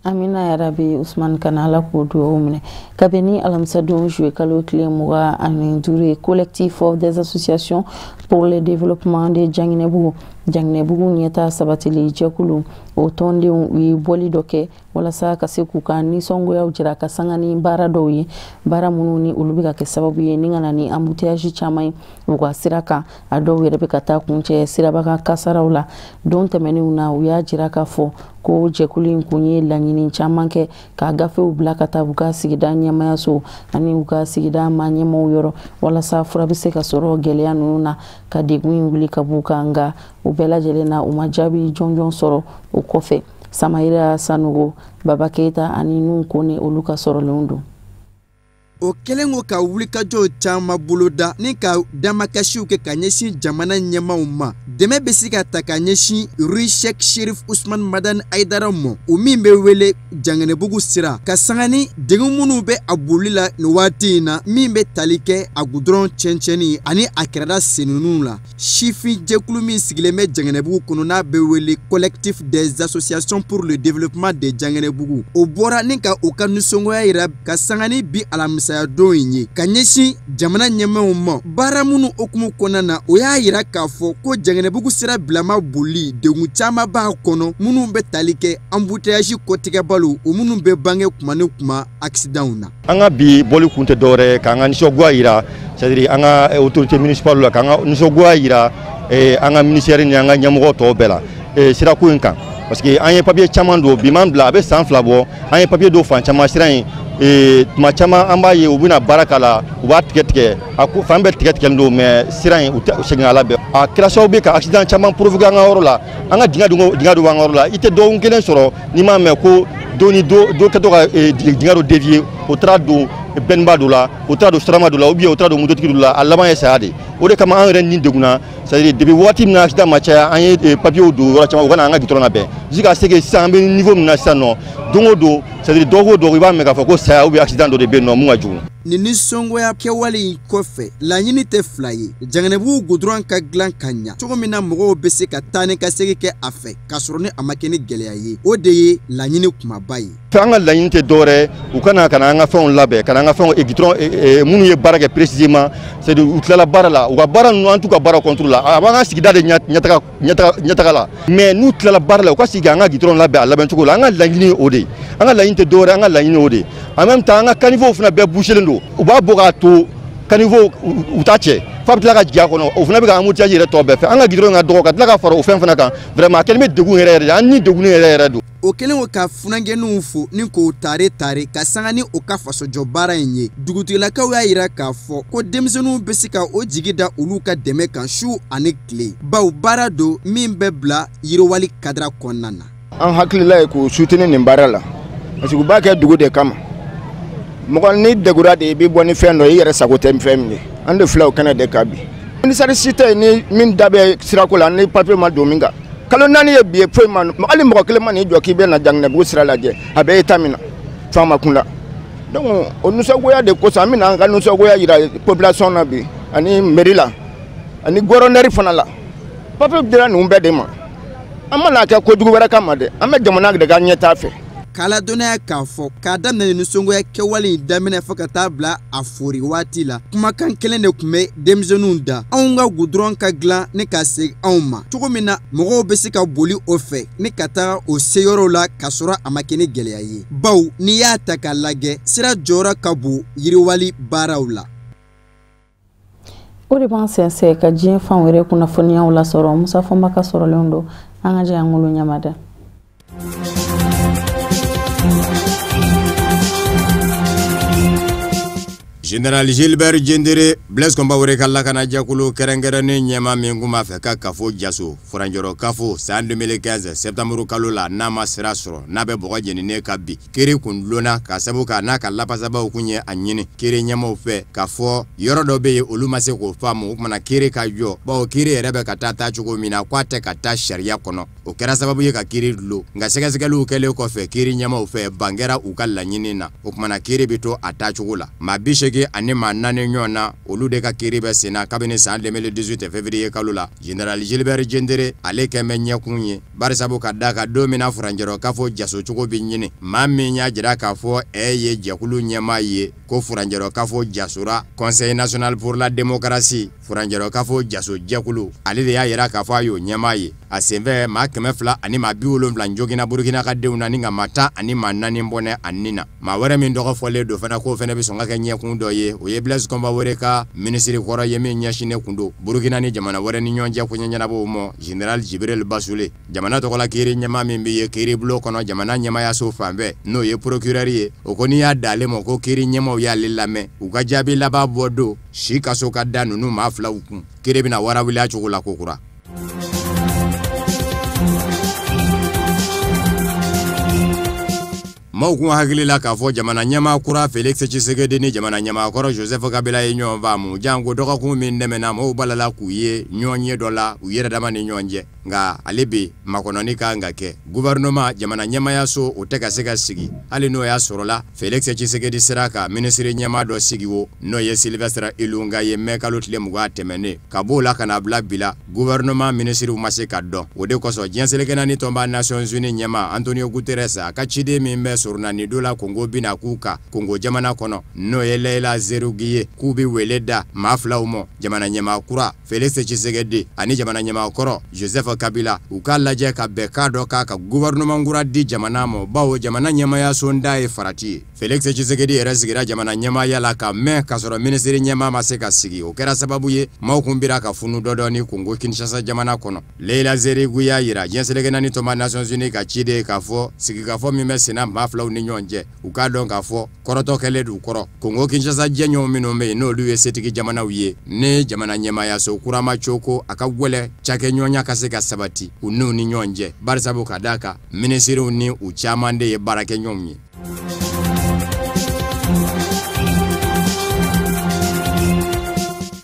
Amina yarabi Usman Kana, Ala k'o dugawu minɛ. Kabini alamisadon juillet kalo tile 25 ye, collectif des associations pour le développement de Janginɛbugu, Janginɛbugu ɲɛta sabatili jɛkulu, o tɔndenw u ye bɔli dɔ kɛ walasa ka se k'u ka nisɔngoyaw jira ka sanga ni baara dɔw ye, baara minnu ni olu bɛ ka kɛ sababu ye ni ka na ni embouteillage caman ye u ka sira kan. A dɔw yɛrɛ bɛ ka taa kuncɛ sirabakan kasaraw la. Don tɛmɛnenw na, u y'a jira k'a fɔ ko jɛkulu in kun ye laɲini caman kɛ ka gafew bila ka taa u ka sigida ɲɛmayaso ani u ka sigida maa ɲɛmaw yɔrɔ, walasa fura bɛ se ka sɔrɔ gɛlɛya ninnu na ka degun in wuli ka b'u kan. Nka u bɛɛ lajɛlen na, u ma jaabi jɔnjɔn sɔrɔ. O kɔfɛ, Samayira Sanogo, Baba Keyita ani Nun Kone, olu ka sɔrɔlenw don. O kɛlen ko ka wulikajɔw caman boloda ni ka damakasiw kɛ ka ɲɛsin jamana ɲɛmaw ma, dɛmɛ bɛ se ka ta ka ɲɛsin rue Cheikh Chérif Ousmane Madani Haidara ma, o min bɛ wele Janginɛbugu sira, ka sanga ni degun minnu bɛ a boli la nin waati in na, min bɛ tali kɛ a gudɔrɔn cɛncɛnni ani a kɛrɛda senninw la. Sifin jɛkulu min sigilen bɛ Janginɛbugu kɔnɔ, n'a bɛ wele collectif des associations pour le développement de Janginɛbugu, o bɔra ni ka u ka nisɔngoya yira ka sanga ni bi alamisaya don in ye ka ɲɛsin jamana ɲɛmaaw ma. Baara minnu hukumu kɔnɔna na, o y'a yira k'a fɔ ko Janginɛbugu sira bilama boli, degun caman b'a kɔnɔ minnu bɛ tali kɛ embouteillage kɔtigɛbaliw, o minnu bɛ bange kuma ni kuma accidentw na. An ka bi bɔli kun tɛ dɔwɛrɛ ye k'an ka nisɔngoya yira, c'est à dire an ka autorité municipale la, k'an ka nisɔngoya yira an ka ministère ni an ka ɲɛmɔgɔ tɔw bɛɛ la sirako in kan, parce que an ye papier caman don bi man bila, a bɛ san 2 bɔ, an ye papier don fan caman sira in. Tuma caman an b'a ye u bɛna baara k'a la, u b'a tigɛ tigɛ, a ko fan bɛɛ tigɛ tigɛlen don, mais sira in u tɛ segin a la bɛɛ. A kɛra sababu ye ka accident caman provoquer an ka yɔrɔ la. An ka dingɛ dɔ b'an ka yɔrɔ la, i tɛ dɔgɔkun kelen sɔrɔ n'i m'a mɛn ko dɔ ni dɔ kɛtɔ ka dingɛ dɔ dévier, o taara don bɛnba dɔ la, o taara don sirama dɔ la, ou bien o taara don mototigi dɔ la, a laban ye saya de. O de kama an yɛrɛ ni degunna, c'est à dire depuis waati min na accident ma caya, an ye papiers don yɔrɔ caman, u ka na an ka goudron labɛn jusqu'à ce que sisan an bɛ niveau min na sisan nɔ, don o don, c'est à dire dɔgɔkun o dɔgɔkun, i b'a mɛn k'a fɔ ko saya ou bien accident dɔ de bɛ yen nɔ mun ka jugu. Nin nisɔngoya kɛwale in kɔfɛ, laɲini tɛ fila ye: Janginɛbugu goudron ka dilan ka ɲa cogo min na mɔgɔw bɛ se ka taa ni ka segin kɛ a fɛ k'a sɔrɔ ni a ma kɛ ni gɛlɛya ye, o de ye laɲini kumaba ye. An ka laɲini tɛ dɔwɛrɛ, u ka na ka na an ka fɛnw labɛn, ka na an ka fɛnw goudron minnu ye baara kɛ précisément, c'est à dire u tilala baara la, u ka baara ninnu an t'u ka baara contre la, a b'an ka sigida de ɲɛtaga la, mais n'u tilala baara la, u ka sigi k'an ka goudron labɛn a labɛn cogo la. An ka laɲini ye o de ye, an ka laɲini tɛ dɔwɛrɛ, an ka laɲini o de ye. En même temps, an ka caniveau fana bɛɛ bouchelen don, u b'a bɔ k'a to caniveau u t'a cɛ f'a bɛ tila ka jigin a kɔnɔ, o fana bɛ ka embouteillage yɛrɛ tɔ bɛɛ fɛ. An ka goudron ka dɔgɔ ka tila ka fara o fɛn fana kan, vraiment a kɛlen bɛ degun yɛrɛ yɛrɛ de, an ni degunnen yɛrɛ yɛrɛ don. O kɛlen ko ka funankɛninw fo ni k'o tare tare ka sanga ni o ka fasojɔ baara in ye, dugutigilakaw y'a yira k'a fɔ ko denmisɛnninw bɛ se ka o jigi da olu ka dɛmɛ kan su ani tile, bawo baara don min bɛ bila yiriwali kadira kɔnɔna na. An hakilila ye k'u soutenir nin baara la, parce que u b'a kɛ dugu de kama. Mɔgɔ ni degura de i bɛ bɔ ni fɛn dɔ ye, i yɛrɛ sago tɛ fɛn min ye. An de filɛ o kɛnɛ de kan bi. Ministère si tɛ yen ni min da bɛ sirako la ni papier ma don min kan. Kalo 4 ye bi ye, foyi ma, hali mɔgɔ kelen ma n'i jɔ k'i bɛ na Janginɛbugu sira lajɛ, a bɛ état min na faama kun la. Donc o nisɔngoya de kosɔn an bɛna an ka nisɔngoya yira population na bi, ani mairie la, ani gouverneur fana la. Papier dira ninnu bɛɛ de ma. An ma n'a kɛ kojugu wɛrɛ kama dɛ, an bɛ jamana de ka ɲɛtaa fɛ. K'a ladɔnniya k'a fɔ k'a daminɛ nisɔngoya kɛwale in daminɛ fo ka taa bila a fori waati la, kumakan kelen de tun bɛ denmisɛnninw da: anw ka goudron ka dilan ni ka segin anw ma cogo min na mɔgɔw bɛ se ka boli o fɛ ni ka taga o seyɔrɔw la k'a sɔrɔ a ma kɛ ni gɛlɛya ye, bawo n'i y'a ta k'a lajɛ, sira jɔyɔrɔ ka bon yiriwali baaraw la. O de b'an sɛnsɛn ka diɲɛ fan wɛrɛ kunnafoniyaw lasɔrɔ. Musa Fɔnba ka sɔrɔlenw don, an ka jɛ an ŋolo ɲamada. Général Gilbert Diendéré, Blaise Compaoré ka lakanajɛkulu kɛrɛnkɛrɛnnen ɲɛma min kun b'a fɛ ka kafo jaso furanjɔrɔ kafo san 2015 septembre kalo la, n'a ma sira sɔrɔ, n'a bɛ bɔgɔ jeninen ka bi kiri kun dulonna ka sabu k'a n'a ka lapasabaw kun ye a ɲini kiri ɲɛmaw fɛ k'a fɔ yɔrɔ dɔ bɛ yen olu ma se k'o faamu, o kumana kiri ka jɔ, bawo kiri yɛrɛ bɛ ka taa taacogo min na k'a tɛ ka taa sariya kɔnɔ. O kɛra sababu ye ka kiri dulon, nka sɛgɛsɛgɛliw kɛlen kɔfɛ kiri ɲɛmaw fɛ ban kɛra u ka laɲini na, o kumana kiri bɛ to a taacogo la. Maa 80 84 ɲɔgɔn na, olu de ka kiiri bɛ senna kabini san 2018 février kalo la. Général Gilbert Diendéré ale kɛn bɛ ɲɛkun ye, barisabu ka da kan don min na furancɛrɔ kafo jaso cogo bɛ ɲini, maa min y'a jira k'a fɔ ɛ ye jɛkulu ɲɛmaa ye ko furancɛrɔ kafo jasora, Conseil national pour la démocratie furancɛrɔ kafo jaso jɛkulu, ale de y'a jira k'a fɔ a y'o ɲɛmaa ye. A senfɛ maa 270 joginna Burukina ka denw na ni ka maa 14 bɔnɛ a nin na. Maa wɛrɛ min tɔgɔ fɔlen don fana k'o fana bɛ sɔn ka kɛ ɲɛkun dɔ ye, o ye Blaise Compaoré ka minisiri kɔrɔ ye min ɲɛsinnen kun don Burukina ni jamana wɛrɛ ni ɲɔgɔn cɛ koɲɛ ɲɛnabɔw ma, Général Jibril Basule. Jamana tɔgɔla kiiri ɲɛmaa min bɛ ye kiiribulon kɔnɔ jamana ɲɛmaayaso fan fɛ, n'o ye procureur ye, o ko n'i y'a d'ale ma ko kiiri ɲɛmaaw y'ale lamɛn, u ka jaabi laban bɔ don si kaso ka da ninnu maa filaw kun. Kiiri bɛna warawuli a cogo la kokura. Maaw kun hakili la k'a fɔ jamana ɲɛmaa kura Félix Tshisekedi ni jamana ɲɛmaa kɔrɔ Joseph Kabila ye ɲɔgɔn faamu, janko dɔgɔkun min tɛmɛna maaw balala k'u ye ɲɔgɔn ye dɔ la u yɛrɛ dama ni ɲɔgɔn cɛ. Nka ale bi makɔnɔni kan ka kɛ gouvernement jamana ɲɛmaayaso o tɛ ka se ka sigi, hali n'o y'a sɔrɔla Félix Tshisekedi sera ka minisiri ɲɛmaa dɔ sigi wo, n'o ye Sylvestre Ilunga ye mai kalo tile 20 tɛmɛnen. Ka b'o la ka na bila bi la, gouvernement minisiriw ma se ka dɔn. O de kosɔn diɲɛ seleke naani tɔnba Nations Unies ɲɛmaa Antonio Guterres a ka ciden min bɛ surunani don la Kongo bina k'u kan Kongo jamana kɔnɔ, n'o ye Leila Zerougi ye, k'u bɛ wele da maa filaw ma, jamana ɲɛmaa kura Félix Tshisekedi ani jamana ɲɛmaa kɔrɔ Joseph Kabila, u k'a lajɛ ka bɛn k'a dɔ k'a ka gouvernement kura di jamana ma, bawo jamana ɲɛmaayaso da ye farati ye. Félix Tshisekedi yɛrɛ sigira jamana ɲɛmaaya la ka mɛn k'a sɔrɔ minisiri ɲɛmaa ma se ka sigi. O kɛra sababu ye maaw kun bira ka funu dɔɔni Kongo Kinshasa jamana kɔnɔ. Leila Zerigou y'a yira diɲɛ seleke naani tɔnba Nations Unies ka ciden k'a fɔ sigikafɔ min bɛ senna maa filaw ni ɲɔgɔn cɛ, u k'a dɔn k'a fɔ kɔrɔtɔ kɛlen d'u kɔrɔ. Kongo Kinshasa jɛɲɔgɔn minnu bɛ yen n'olu ye setigi jamanaw ye, ni jamana ɲɛmaayaso kura ma coko a ka gwɛlɛ cakɛɲɔgɔnya ka se ka sabati u n'u ni ɲɔgɔn cɛ, barisabu ka d'a kan minisiriw ni u caman de ye baarakɛɲɔgɔnw ye.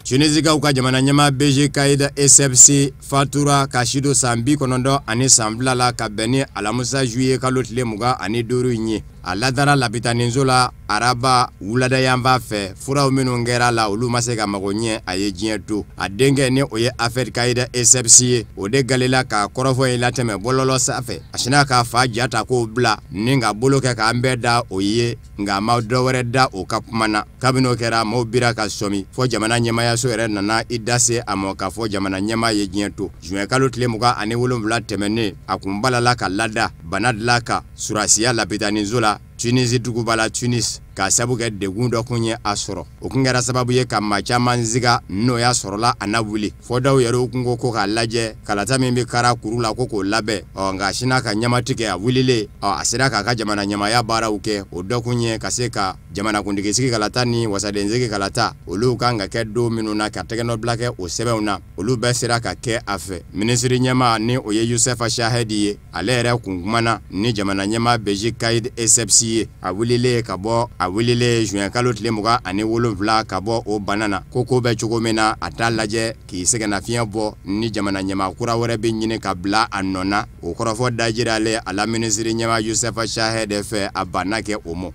Tunisikaw ka jamana ɲɛmaa Béji Caïd Essebsi fatura ka si don san 92 la ka bɛn ni alamisa juillet kalo tile 25 in ye. A ladara lapitaninso la araba wuladayanfan fɛ, furaw minnu kɛra la olu ma se ka mago ɲɛ a ye diɲɛ to. A denkɛ ni o ye Ahmed Caïd Essebsi ye, o de galela ka kɔrɔfɔ in latɛmɛ bɔlɔlɔ sanfɛ. A sinna k'a fa ja ta k'o bila ni ka bolo kɛ k'an bɛɛ da o ye, nka a ma dɔ wɛrɛ da o ka kuma na. Kabini o kɛra maaw bira ka sɔmi fɔ jamana ɲɛmaayaso yɛrɛ nana i da se a ma k'a fɔ jamana ɲɛmaa ye diɲɛ to. Juin kalo tile 27 tɛmɛnen, a kun balala ka lada bana dilan ka surasiya lapitaninso la Tunisie duguba la Tunis, k'a sabu kɛ degun dɔ kun ye a sɔrɔ. O kun kɛra sababu ye ka maa caman siga n'o y'a sɔrɔla a na wuli. Fɔ dɔw yɛrɛ kun ko ko k'a lajɛ kalata min bɛ kara kuru la ko k'o labɛn. Ɔ nka a sinna ka ɲɛmatigɛ a wulilen, a sera k'a ka jamana ɲɛmaaya baaraw kɛ. O dɔ kun ye ka se ka jamanakuntigisigi kalata ni wasadensigi kalata, olu kan ka kɛ don minnu na ka tɛgɛnɔbila kɛ o sɛbɛnw na, olu bɛɛ sera ka kɛ a fɛ. Minisiri ɲɛmaa ni o ye Youssef Chahedi ye, ale yɛrɛ kun kumana ni jamana ɲɛmaa Béji Caïd Essebsi ye. A wulilen ka bɔ a wulilen juin kalo tile 27 ka bɔ o bana na, ko ko bɛ cogo min na a t'a lajɛ k'i sɛgɛnnafiɲɛ bɔ ni jamana ɲɛmaa kura wɛrɛ bɛ ɲini ka bila a nɔ na. O kɔrɔfɔ dajiralen a la minisiri ɲɛmaa Youssef Chahedi fɛ, a banna kɛ o ma.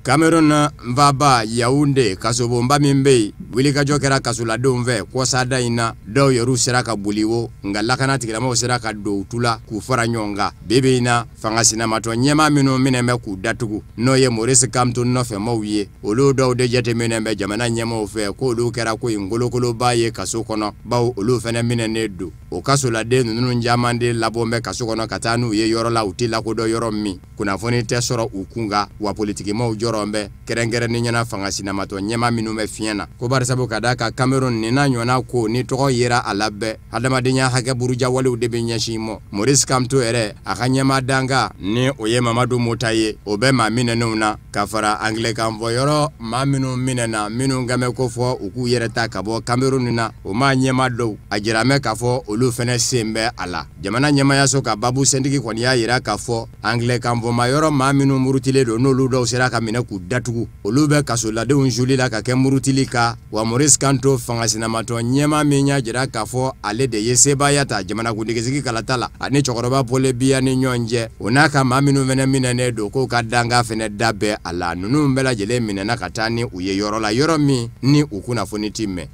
Cameroun nfaba Yaoundé kasobonba min bɛ yen, wulikajɔ kɛra kasoladenw fɛ kɔsada in na. Dɔw yɛrɛ sera ka boli wo, nka lakana tigilamɔgɔw sera ka don u tu la k'u fara ɲɔgɔn kan. Bi bi in na, fanga sinamatɔ ɲɛmaa minnu minɛ bɛ k'u datugu, n'o ye Maurice Kamto nɔfɛmaw ye, olu dɔw de jateminɛ bɛ jamana ɲɛmaaw fɛ k'olu kɛra ko in kolokoloba ye kaso kɔnɔ, bawo olu fana minɛnen don. O kasoladen ninnu caman de labɔn bɛ kaso kɔnɔ ka taa n'u ye yɔrɔ la u tɛ lakodɔn yɔrɔ min, kunnafoni tɛ sɔrɔ u kun kan, wa politikimaw jɔrɔ bɛ kɛrɛnkɛrɛnnen ɲɛna fanga sinamatɔ ɲɛmaa minnu bɛ fiɲɛ na. Ko barisabu ka d'a kan Cameroun nin n'a ɲɔgɔnna ko ni tɔgɔ yera a la bɛɛ, hadamadenya hakɛ burujawalew de bɛ ɲɛsin mɔ. Maurice Kamto yɛrɛ a ka ɲɛmaa dankan ni o ye Mamadu Mota ye, o bɛ maa minɛnenw na ka fara angilɛkan fɔyɔrɔ maa minnu minɛna minnu kan bɛ ko fɔ u k'u yɛrɛ ta ka bɔ Cameroun na, o maa ɲɛmaa dɔw a jira mɛ k'a fɔ olu fɛnɛ sen bɛ a la. Jamana ɲɛmaayaso ka babu sentigi kɔni y'a yira k'a fɔ angilɛkan fɔma yɔrɔ maa minnu murutilen don n'olu dɔw sera ka minɛ minɛ k'u datugu, olu bɛ kasoladenw joli la ka kɛ murutili kan. Wa Maurice Kamto fangasinamatɔn ɲɛmaa min y'a jira k'a fɔ ale de ye sebaaya ta jamanakuntigisigi kalata la ani cɛkɔrɔba Paul Biya ni ɲɔgɔn cɛ, o n'a ka maa minnu fɛnɛ minɛnen don k'o ka danga fɛnɛ da bɛɛ a la. Ninnu bɛɛ lajɛlen minɛna ka taa ni u ye yɔrɔ la, yɔrɔ min ni u kunnafoni ti mɛn.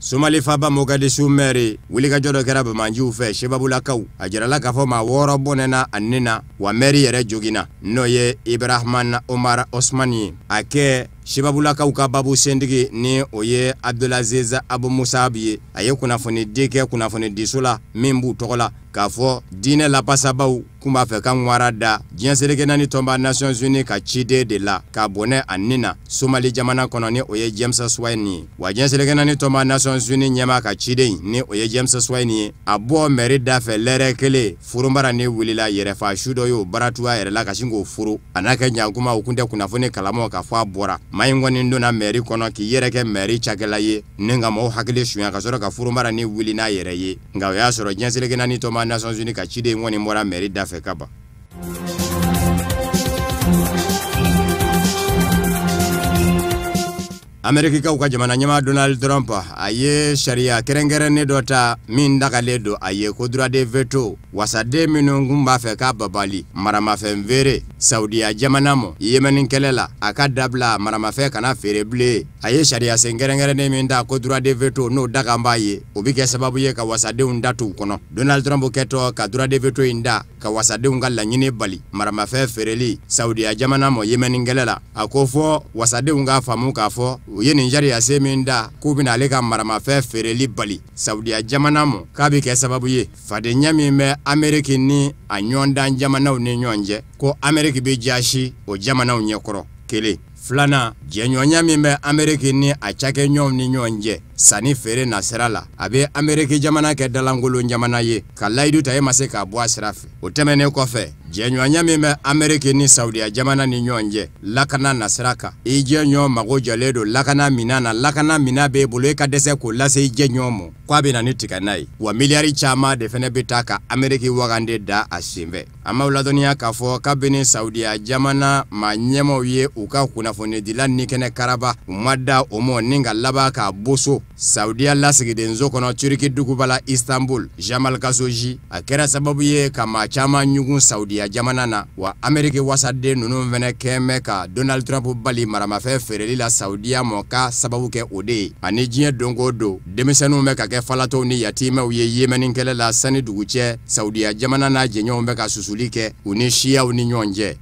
Somali faaba Mogadishu mɛri wulikajɔ dɔ kɛra bamanjiw fɛ Sebabulakaw. A jirala k'a fɔ maa 6 bɔnɛna a nin na, wa mɛri yɛrɛ joginna, n'o ye Ibrahim Omar Osman ye. A kɛ Sebabulakaw ka babu sentigi ni o ye Abdulaziz Abu Musab ye, a ye kunnafoni di kɛ kunnafonidiso la min b'u tɔgɔ la k'a fɔ diinɛ lapasabaw kun b'a fɛ ka ŋwara da diɲɛ seleke naani tɔnba Nations Unies ka ciden de la k'a bɔnɛ a nin na Somali jamana kɔnɔ, ni o ye James Swan ye. Wa diɲɛ seleke naani tɔnba Nations Unies ɲɛmaa ka ciden ni o ye James Swan ye, a bɔ mɛri da fɛ lɛrɛ kelen forobara ni wulila yɛrɛfa su dɔ y'o baratu a yɛrɛ la ka sin k'o foro. A n'a kɛ ɲankuma u kun tɛ kunnafoni kalamaw k'a fɔ a bɔra. Maa in kɔni donna mɛri kɔnɔ k'i yɛrɛ kɛ mɛri cakɛla ye ni ka maaw hakili sunya ka sɔrɔ ka forobara ni wuli n'a yɛrɛ ye. Nka o y'a sɔrɔ diɲɛ seleke naani tɔnba Nations Unies ka ciden kɔni bɔra mɛri da fɛ ka ban. Amerikikaw ka jamana ɲɛmaa Donald Trump a ye sariya kɛrɛnkɛrɛnnen dɔ ta min dagalen don a ye ko droit de veto. Wasaden minnu kun b'a fɛ k'a babali maramafɛn feere Saudiya jamana ma Yemeni kɛlɛ la, a ka dabila maramafɛn kana feere bilen. A ye sariya sen kɛrɛnkɛrɛnnen min ta ko droit de veto, n'o dagan b'a ye, o bɛ kɛ sababu ye ka wasadenw da t'u kɔnɔ. Donald Trump kɛtɔ ka droit de veto in da ka wasadenw ka laɲini bali maramafɛn feereli Saudiya jamana ma Yemeni kɛlɛ la, a ko fɔ wasadenw k'a faamu k'a fɔ u ye nin sariya sen min da k'u bɛna ale ka maramafɛn feereli bali Saudiya jamana ma, k'a bɛ kɛ sababu ye fadenya min bɛ Ameriki ni a ɲɔgɔndan jamanaw ni ɲɔgɔn cɛ, ko Ameriki bɛ jaasi o jamanaw ɲɛkɔrɔ. Kelen filanan, jɛɲɔgɔnya min bɛ Ameriki ni a cakɛɲɔgɔnw ni ɲɔgɔn cɛ sanni feere nasira la, a bɛ Ameriki jamana kɛ dalankolon jamana ye ka layidu ta e ma se k'a bɔ a sira fɛ. O tɛmɛnen kɔfɛ, jɛɲɔgɔnya min bɛ Ameriki ni Saudiya jamana ni ɲɔgɔn cɛ lakana nasira kan, i jɛɲɔgɔn mago jɔlen don lakana minan na, lakana minan b'e bolo e ka dɛsɛ k'o lase i jɛɲɔgɔn ma, k'a bɛ na ni tigɛ n'a ye. Wa miliyari caman de fana bɛ taa ka Ameriki wagande da a senfɛ. An b'aw ladɔnniya k'a fɔ kabini Saudiya jamana maa ɲɛmaaw ye u ka kunnafonidila ni kɛnɛ karaba, u ma da o mɔ ni ka laban k'a boso Saudiya lasigidenso kɔnɔ Turki duguba la Istanbul, Jamal Khashoggi, a kɛra sababu ye ka maa caman ɲugun Saudiya jamana na. Wa Ameriki wasaden ninnu fana kɛn bɛ ka Donald Trump bali maramafɛn feereli la Saudiya ma k'a sababu kɛ o de ye. Ani diɲɛ don o don, denmisɛnninw bɛ ka kɛ falatɔw ni yatimɛw ye Yemeni kɛlɛ la sani dugu cɛ. Saudiya jamana n'a jɛɲɔgɔnw bɛ ka susuli kɛ u ni siyaw ni ɲɔgɔn cɛ.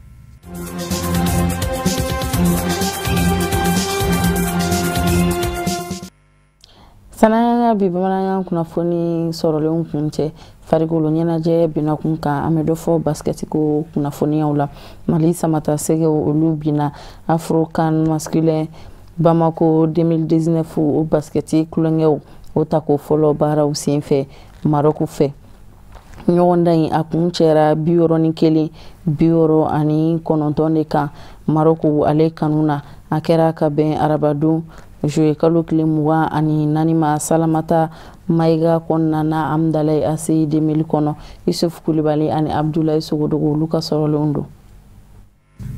San'an ka bi bamanankan kunnafoni sɔrɔlenw kun cɛ, farikolo ɲɛnajɛ bina kun kan, an bɛ dɔ fɔ basikɛti ko kunnafoniyaw la. Mali samata sɛgɛw olu binna Afro-CAN masculin Bamako 2019 o basikɛti kulonkɛw o tako fɔlɔ baaraw senfɛ Marɔku fɛ. Ɲɔgɔndan in a kun cɛra 61 69 de kan Marɔku ale kanu na. A kɛra ka bɛn arabadon juillet kalo tile 24 ma Salamata Mayiga kɔnɔna na Amdalayi ACI 2000 kɔnɔ. Yusuf Kulibali ani Abdulayi Sogodogo olu ka sɔrɔlenw don.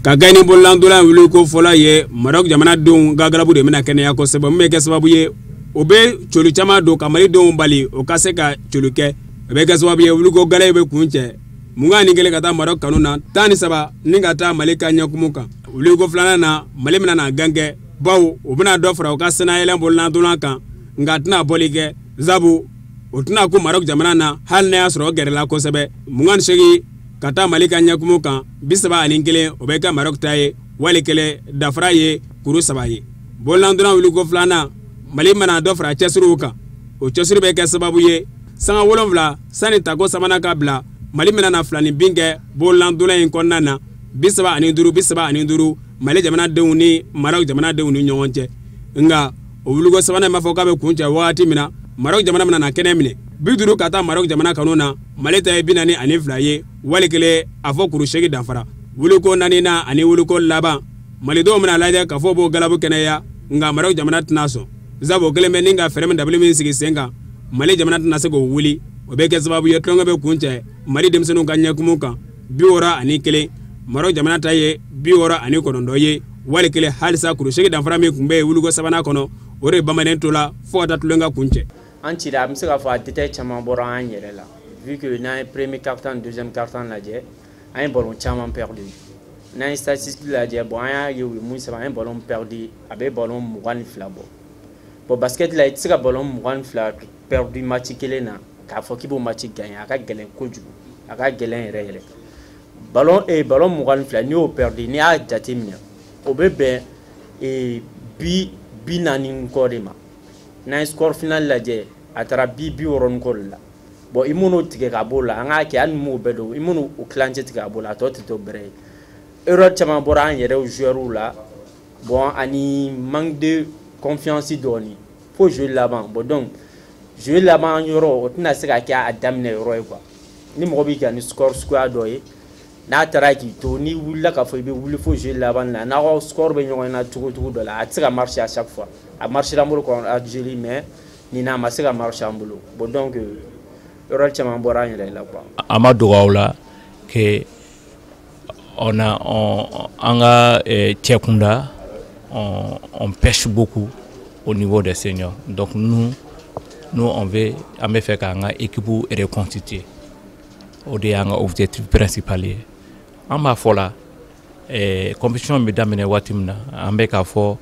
Ka gagné bololandolan wuli ko fɔlɔ ye Maroc jamanadenw ka galabu de bɛna kɛnɛya kosɛbɛ, min bɛ kɛ sababu ye o bɛ coli caman don ka Malidenw bali o ka se ka coli kɛ. O bɛ kɛ sababu ye wuliko gɛlɛn bɛ kun cɛ 21 ka taa Maroc kanu na, 13 ni ka taa Mali ka ɲɛkumu kan. Wuliko filanan na Mali bɛna na gan kɛ, bawo u bɛna dɔ fara u ka sennayɛlɛn bololandolan kan, nka a tɛna bɔli kɛ sabu o tɛna kun Maroc jamana na hali n'a y'a sɔrɔ o gɛrɛla kosɛbɛ. 28 ka taa Mali ka ɲɛkumu kan, 31 o bɛ kɛ Maroc ta ye, wali kelen dafara ye kuru 3 ye. Bololandolan wuliko filanan Mali mana dɔ fara cɛsiriw kan, o cɛsiri bɛ kɛ sababu ye sanga 7 sani tako sabanan ka bila, Mali bɛna na 2 ni bin kɛ bololandolan in kɔnɔna na, 35 35 Mali jamanadenw ni Maroc jamanadenw ni ɲɔgɔn cɛ. Nka o wuliko sabanan b'a fɔ k'a bɛ kun cɛ wagati min na, Maroc jamana bɛna na kɛnɛ minɛ 50 ka taa Maroc jamana kanu na, Mali ta ye 42 ye, wali kelen a fɔ kuru 8 danfara. Wuliko naaninan ani wuliko laban, Malidenw bɛna lajɛ k'a fɔ b'o galabu kɛnɛya, nka Maroc jamana tɛna sɔn sabu o kelen bɛ ni ka fɛɛrɛ min dabali min sigi sen kan, Mali jamana tɛna se k'o wuli. O bɛ kɛ sababu ye tulonkɛ bɛ kuncɛ Mali denmisɛnninw ka ɲɛkumu kan 61, Maroc jamana ta ye 69 ye. Wali kelen halisa kuru 8 danfara min tun bɛ yen wuliko sabanan kɔnɔ, o de bamanen to la fo ka taa tulonkɛ kuncɛ. An cira, an bɛ se k'a fɔ a détail caman bɔra an yɛrɛ la, vu que n'an ye premier quart-temps ni deuxième quart-temps lajɛ, an ye ballon caman perdu. N'an ye statistique lajɛ, bon, an y'a ye u ye mun sɛbɛn, an ye ballon perdu, a bɛ ballon 22 bɔ. Bon, basket la, i tɛ se ka ballon 22 perdu match kelen na k'a fɔ k'i b'o match gagner, a ka gɛlɛn kojugu, a ka gɛlɛn yɛrɛ yɛrɛ. Ballon 22, n'i y'o perdu, n'i y'a jateminɛ, o bɛ bɛn bi 40 kɔ de ma. N'an ye score final lajɛ, a taara bi 60 kɔ de la. Bon, i man'o tigɛ ka b'o la, an k'a kɛ hali ni m'o bɛɛ dɔn, i man'o tilancɛ tigɛ ka b'o la, a tɔ tɛ to bɛrɛ ye. Erreur caman bɔra an yɛrɛ joueurs la, bon, ani manque de confiance dɔɔni fo jeu laban. Bon, donc jeu laban yɔrɔ, o tɛna se ka kɛ a daminɛ yɔrɔ ye quoi. Ni mɔgɔ b'i kan ni score suguya dɔ ye, n'a taara k'i to, n'i wulila k'a fɔ i bɛ wuli fo jeu laban na, n'aw ka score bɛ ɲɔgɔn na cogo cogo dɔ la, a tɛ se ka marcher à chaque fois. A marcher an bolo contre Algérie, mais nin na a ma se ka marcher an bolo. Bon, donc erreur caman bɔra an yɛrɛ la quoi. A ma dogo aw la que on a an ka cɛ kunda, on pêche beaucoup au niveau des seniors. Donc nous on veut, an bɛ fɛ k'an ka équipe reconstituer, o de y'an ka objectif principal ye. An b'a fɔ la, compétition bɛ daminɛ waati min na, an bɛ k'a fɔ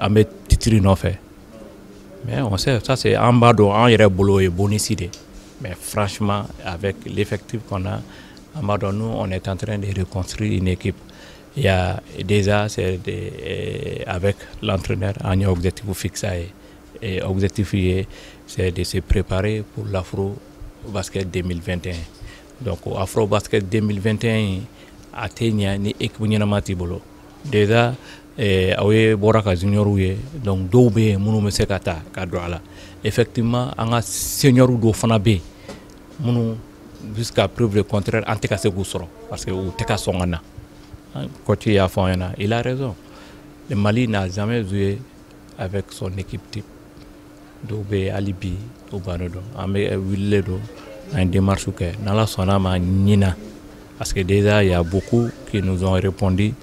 an bɛ titre nɔfɛ, mais on sait ça, c'est an b'a dɔn an yɛrɛ bolo o ye bonus de. Mais franchement, avec l'effectif qu'on a, an b'a dɔn, nous, on est en train de reconstruire une équipe. Il y a déjà, c'est avec l'entraîneur, an ye objectif fixé ye, et objectif ye, c'est de se préparer pour l'Afro Basket 2021. Donc Afro Basket 2021, a tɛ ɲɛ ni équipe ɲɛnama t'i bolo. Déjà aw ye bɔra ka junior ye, donc dɔw bɛ yen minnu bɛ se ka ta ka don a la. Effectivement, an ka senior dɔw fana bɛ yen minnu, jusqu'à preuve le contraire, an tɛ ka se k'u sɔrɔ parce que u tɛ ka sɔn ka na. Coach y'a fɔ an ɲɛna, il a raison, le Mali n'a jamais joué avec son équipe type. Dɔw bɛ yen hali bi u bannen don. An bɛ wulilen don, an ye démarche kɛ, n'Ala sɔnna ma ɲina, parce que déjà il y a beaucoup qui nous ont répondu,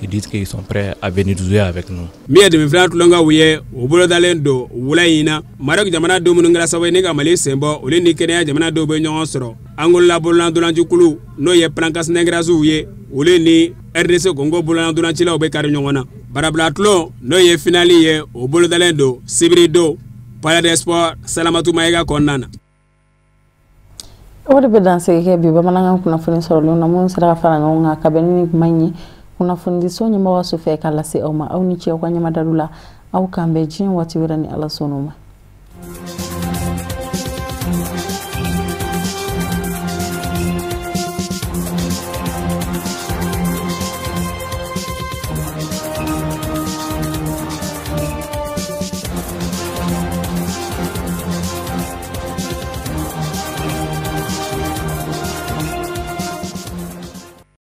qui disent qu'ils sont prêts à venir jouer avec nous. Min ye demi-finale tulonkɛw ye, o bolodalen don wula in na. Maroc jamana denw minnu kɛra sababu ye ni ka Mali sen bɔ, olu ni Kenya jamana dɔw bɛ ɲɔgɔn sɔrɔ. Angola bololandolanjikulu, n'o ye Palancas Negras ye, olu ni RDC Congo bololandolancilaw bɛ kari ɲɔgɔn na. Barabila tulon, n'o ye finale ye, o bolodalen don sibiri don Palais des Sports Salamatu Mayiga kɔnɔna na. O de bɛ dansigi kɛ bi bamanankan kunnafoni sɔrɔlenw na, minnu sera ka fara ɲɔgɔn kan ka bɛn ni kuma in ye kunnafonidiso ɲɛmɔgɔ so fɛ k'a lase aw ma. Aw ni ce aw ka ɲɛmadadu la. Aw k'an bɛn diɲɛ waati wɛrɛ ni Ala sɔnn'o ma.